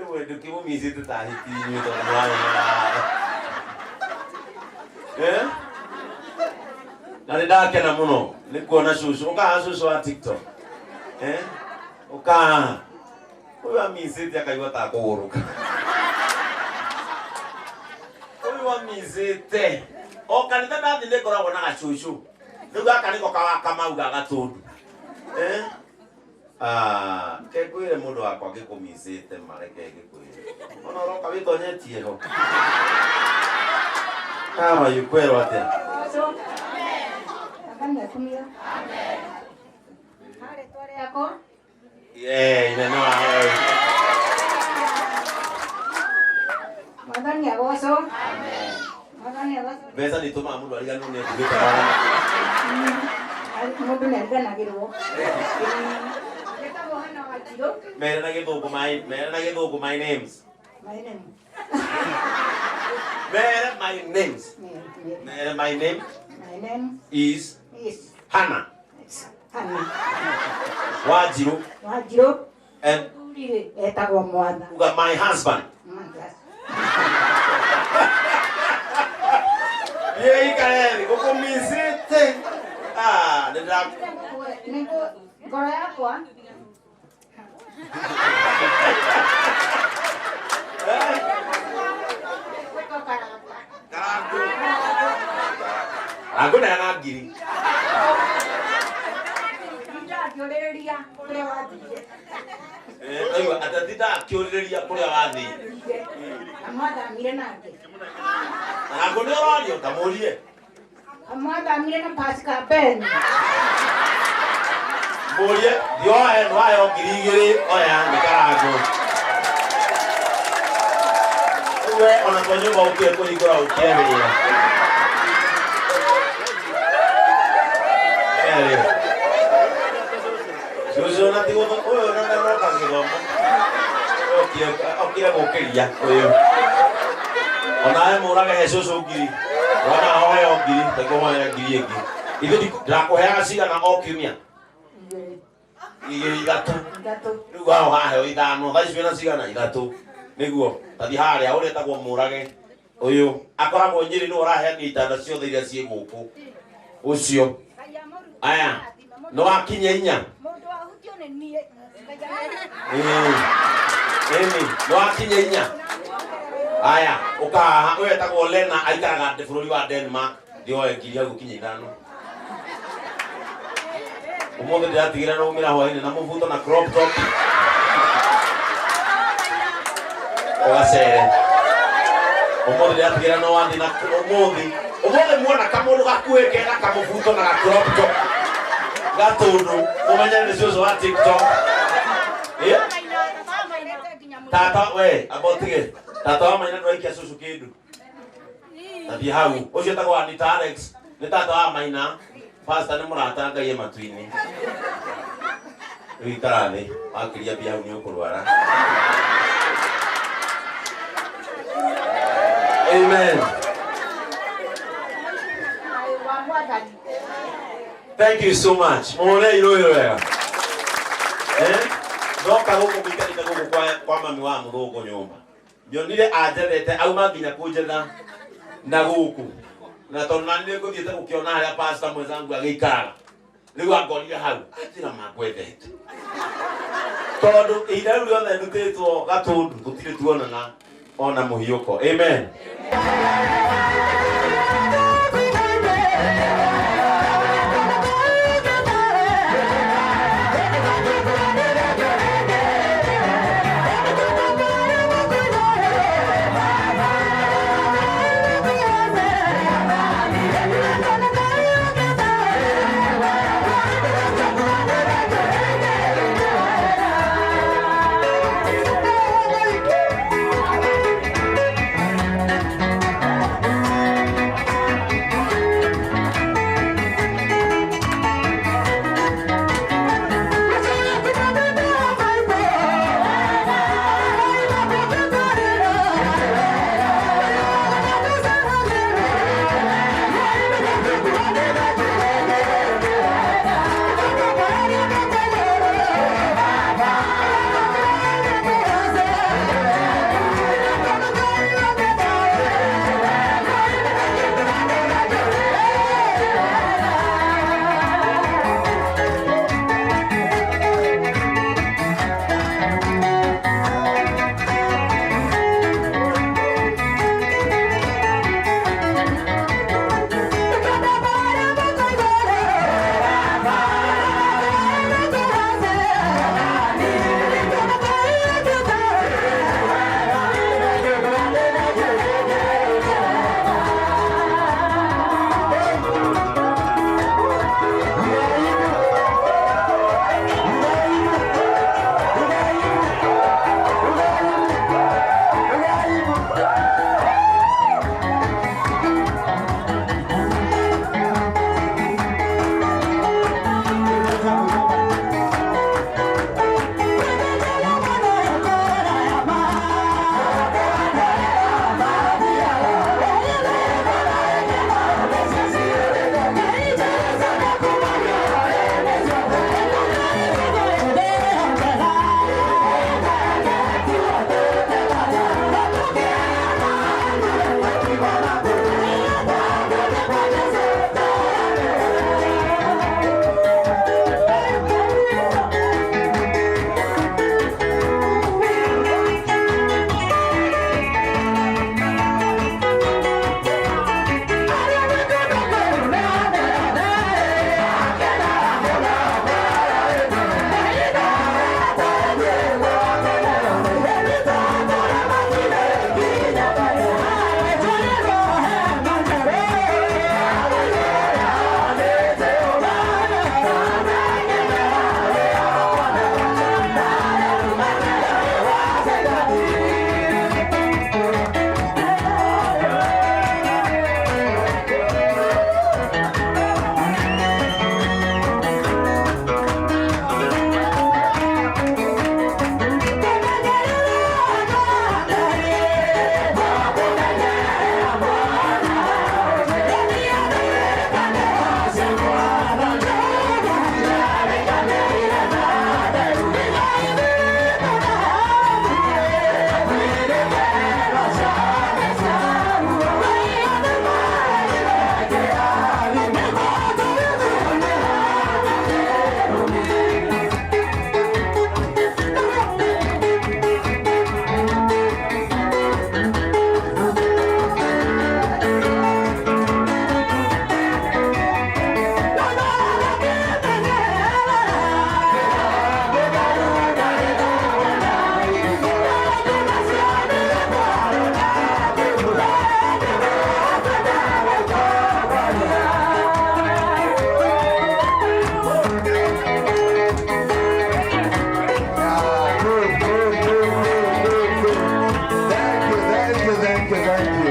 Rĩu ndũkĩmũmicĩte ta hiti inyuĩ tondũ mũranyona. Eh? Na nĩ ndakena mũno nĩ kuona cũcũ. Ũkaha cũcũ wa TikTok. Eh? Ũkaha. Ũyũ amicĩte akaigua ta akũgũrũka. Ũyũ amicĩte. O kanitha ndathiĩ nĩ ngoragwo na gacũcũ. Rĩu gaka nĩko ka Kamau ga Gatũndũ. Eh? Ah, ke ngwĩre mũndũ wakwa ngĩkũmicĩte ma reke ngĩkwĩre. Ona ũroka wĩtonyetie ho. How are you? Kwĩrwo atĩa? Mwathani atumia. Ha rĩtwa rĩakwa. Eh, inene wa heo. Mwathani agocwo. Mwathani agocwo. Mbeca nĩ itũmaga mũndũ ariganĩrwo nĩ ekugĩte mwana. Mũndũ nĩ ariganagĩrwo. Njĩtagwo Hannah Wanjirũ. Mere na gĩthũngũ my mere na gĩthũngũ my names. My name. Mere my names. Mere my name My name is is Hannah Hannah Wanjirũ Wanjirũ. and Mũthuri-rĩ, etagwo Mwatha. uga my husband. Mwatha. Thiĩ ikare thĩ gũkũmicĩte. Ah, nĩ ndĩra Nĩguo ngoro yakwa gwĩtwo Karanga. Karangu. Karangu neana ngiri. Ndangĩũrĩrĩria kũrĩa wathire. Eh, aigua atatinda akĩũrĩrĩria kũrĩa wathire. Na mwathamire nake. Karangu nĩ ũrorio tamũrie. Mwathamire na Pascal Ben. Mũrie ndioe ndwaheo 2000 oya nĩ karangu. Rĩu we ona to nyũmba ũkire kũhingũra ũkire wĩra. Erĩ. Cũcũ na ti gũtho ũyũ ona ndaroka gĩthomo. Ũyũ okire gũkĩria ũyũ. Onawe mũrage he cũcũ ngiri. Wona hoeo ngiri, ndekũhoya ngiri ĩngĩ. Ithuĩ ndakũheaga cigana o kiumia? Igĩrĩ ithatũ. Ithatũ. Rĩu hao haheo ithano, thaa ici wĩna cigana? Ithatũ. Nĩguo, tathiĩ harĩa, ũrĩa etagwo mũrage ũyũ akoragwo Nyĩrĩ nĩwe ũraheanire itanda ciothe iria ciĩ gũkũ. Ũcio. Aya, nĩ wakinya inya. Mũndũ wahutio nĩ niĩ. Ĩĩ. Ĩni, nĩ wakinya inya. Aya, ũkahaha, ũyũ etagwo Lena aikaraga bũrũri wa Denmark, ndioe ngiri hau kinya ithano. Ũmũthĩ ndĩratigĩra na umĩra hwainĩ na mũbuto na crop top. Ũgacere. Ũmũthĩ ndĩratigĩra no wathiĩ na ũmũthĩ. Ũmũthĩ muona kamũndũ gakuhĩ kena kamũbuto na ga crop top. Gatũndũ, mũmenye nĩ cũcũ wa TikTok. Eh? Tata we, amba ũtige. Tata wa maina ndũraikia cũcũ kĩndũ. Tathiĩ hau. Ũcio etagwo Anita Alex. Nĩ tata wa maina. Pastor nĩ mũrata Ngai e matu-inĩ. Rĩu ikara thĩ, wakĩria mbia hau nĩ ũkũrwara. Amen. Wa Mwathani. Thank you so much. Muone irũĩ wega. Eh? Ndoka gũkũ gũikarĩte gũkũ kwa mami wa mũthũngũ nyũmba. Nyonire anjethete auma nginya kũnjetha na gũkũ. Na tondũ nani nĩ ngũthiĩte gũkĩona harĩa pastor mwenzangu agĩikaraga. Rĩu angorire hau. Anjĩra mangwendete. Tondũ ihinda rĩu rĩothe ndutĩtwo Gatũndũ gũtirĩ tuonana ona mũhiũko. Amen.